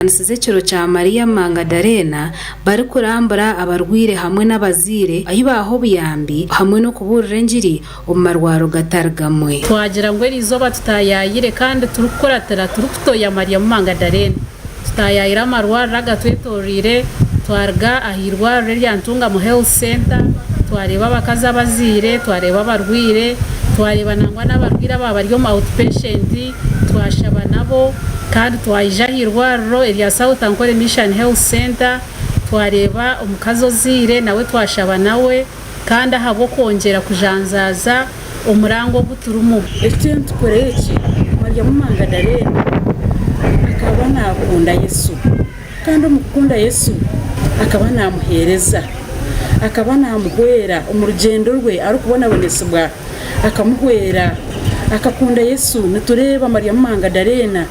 Batebeekanisize ekiro kya Mariya Mangadarena barikurambura abarwaire hamwe n'abazaire ahu baaha obuyambi hamwe n'okubuurira engiri omu marwaro gatari gamwe. Twagira ngu eriizooba tutaayaayire kandi turikukuratira turikutoya Mariamu Mangadarena. Tutaayaayire amarwariro agatwetooroire, twaruga aha irwariro erya Ntungamo Health Centre, twareeba abakazi abazaire, twareeba abarwaire, twareeba nangwa n'abarwaire abaaba bari omu out patient, twashaba nabo kandi twaija aha irwariro erya South Ankole Mission Health Centre twareeba omukazi ozaire nawe twashaba nawe kandi ahabw'okwongyera kujanjaaza omurango ogu turimu. Eki nitukora eki, Mariamu Mangadaleena akaba naakunda Yesu, kandi omu kukunda Yesu akaba naamuheereza. Akaba naamuhwera omu rugyendo rwe arikubonabonesibwa. Akamuhwera. Akakunda Yesu. Nitureeba Mariamu Mangadaleena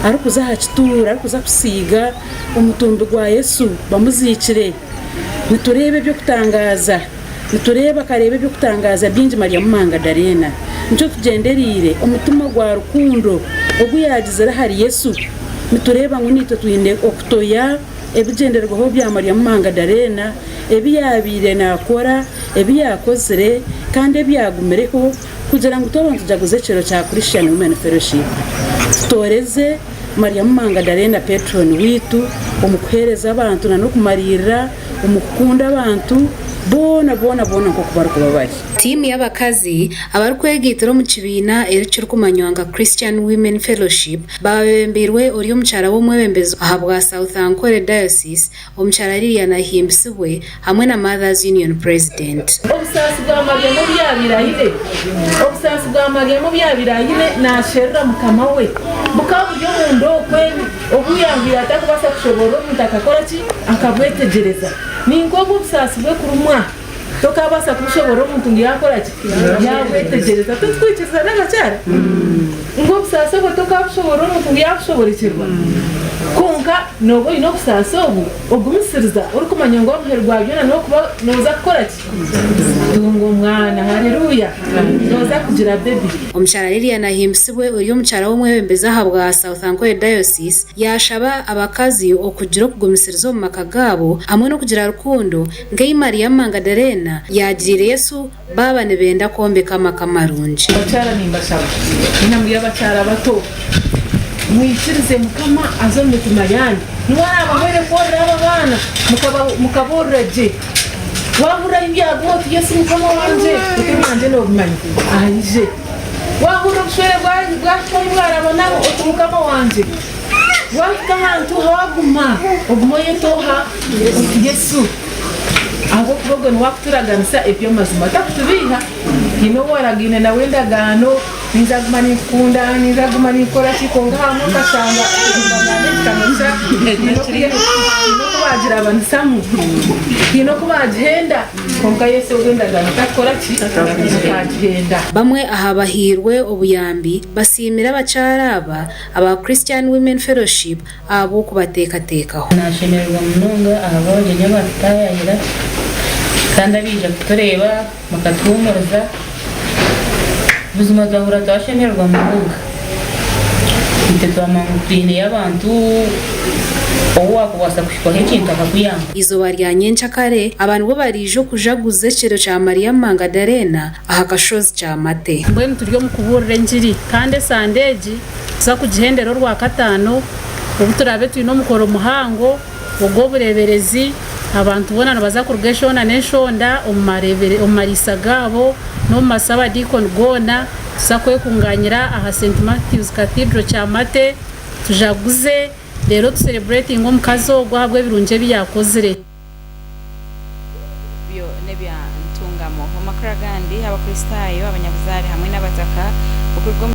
arikuza aha kituuro arikuza kusiiga omutumbi gwa Yesu bamuziikire. Nitureeba eby'okutangaaza. Nitureeba akareeba eby'okutangaaza bingi Mariamu Mangadaleena. Nikyo tugyendereire omutima gwa rukundo ogu yaagizire ahari Yesu. Nitureeba ngu naitwe twine okutoya ebigyendererwaho bya Mariamu Mangadaleena, ebi yaabaire naakora, ebi yaakozire, kandi ebi yaagumireho kugira ngu twaba nitujaguza ekiro kya Christian Women Fellowship, tutooreze Mariamu Mangadaleena Patron waitu omu kuheereza abantu na n'okumariirira omu kukunda abantu boona boona boona nk'oku barikuba bari. Tiimu y'abakazi abarikwegaitira omu kibiina ekirikumanywa nka Christian Women Fellowship Baabebembeirwe ori omukyara w'omwebembezi ahabwa South Ankole Diocese, Omukyara Lilian Ahimbisibwe hamwe na Mothers Union President. Obusaasi bwa Mariamu obu yaabaire aine Obusaasi bwa Mariamu obu yaabaire aine naasherura Mukama we bukaba buri omunda okwe obu yaabaire atarikubaasa kushoboorora omuntu akakora ki? Akabwetegyereza. Ni nk'obu obusaasi bw'okurumwa tokaabaasa kubushoboorora omuntu ngu yaakora ki? Yaabwetegyereza. Titwikiriza n'abakyara? Ngu obusaasi obwo tokaabushoboorora omuntu ngu yaabushoborekyerwa. Kwonka nooba oine obusaasi obu, ogumisiriza orikumanya ngu amuheru gwa byona n'okuba nooza kukora ki? Kutunga omwana. Haleluya! Nooza kugira bebi. Omukyara Lilian Ahimbisibwe ori omukyara w'omwebembezi ahabwa South Ankole Diocese yaashaba abakazi okugira okugumisiriza omu maka gaabo hamwe n'okugira rukundo nk'ei Mariamu Mangadalena yaagiriire Yesu baaba nibenda kwombeka amaka marungi. Bakyara nimbashaba mwena muri abakyara bato mwikirize mukama aze omu mitima yanyu niwe arabahwere kworora abo abaana mukaborora gye wahurira ahi byaguma oti Yesu mukama wangye oti ebyangye nobimanya aije wahurira obushwere bwahika ahi bwarabanaho oti mukama wangye wahika ahantu haguma ogume oyete oha oti Yesu. Ahabw'okuba ogwo niwe akuturaganisa eby'amazima, takutubeiha. Haine ou waragaine nawe endagaano, ninza kuguma ninkukunda, ninza kuguma ninkukora ki, kwonka ahamwe okashanga endagaano egi haine oku baagirabanisamu, haine oku baagihenda. Kwonka Yesu ogwo endagaano takukora ki? Takagihenda. Bamwe aha bahairwe obuyambi basiimire abakyara aba aba Christian Women Fellowship ahabw'okubateekateekaho. Naashemererwa munonga ahabw'abagyenyi abaatutaayaayira kandi abaija kutureeba bakatuhuumuriza. Buzima twahurira twashemererwa munonga. Itwe twamanya ngu twineyo abantu ou waakubaasa kuhikwaho ekintu akakuyamba. Eizooba rya nyenkyakare, aba nibo bariija okujaguza ekiro kya Mariamu Mangadaleena aha kashozi Kyamate. Mbwenu turi omu kubuurira engiri kandi esande egi Tuza kugihendera Orwakataano obu turaabe twine omukoro muhango ogw'obureeberezi. Abantu boona nibaza kuruga eshonda n'eshonda omu mariisa gaabo n'omu masabadiikoni goona. Tuza kwekunganyira aha St Matthew's Cathedral Kyamate tujaguze reero tusereburetinge omukazi ogwo ahabw'ebirungi ebi yaakozire. Ebyo n'ebya Ntungamo. Omu makuru agandi, Abakristaayo, abanyabuzaare hamwe n'abataka okuruga omu.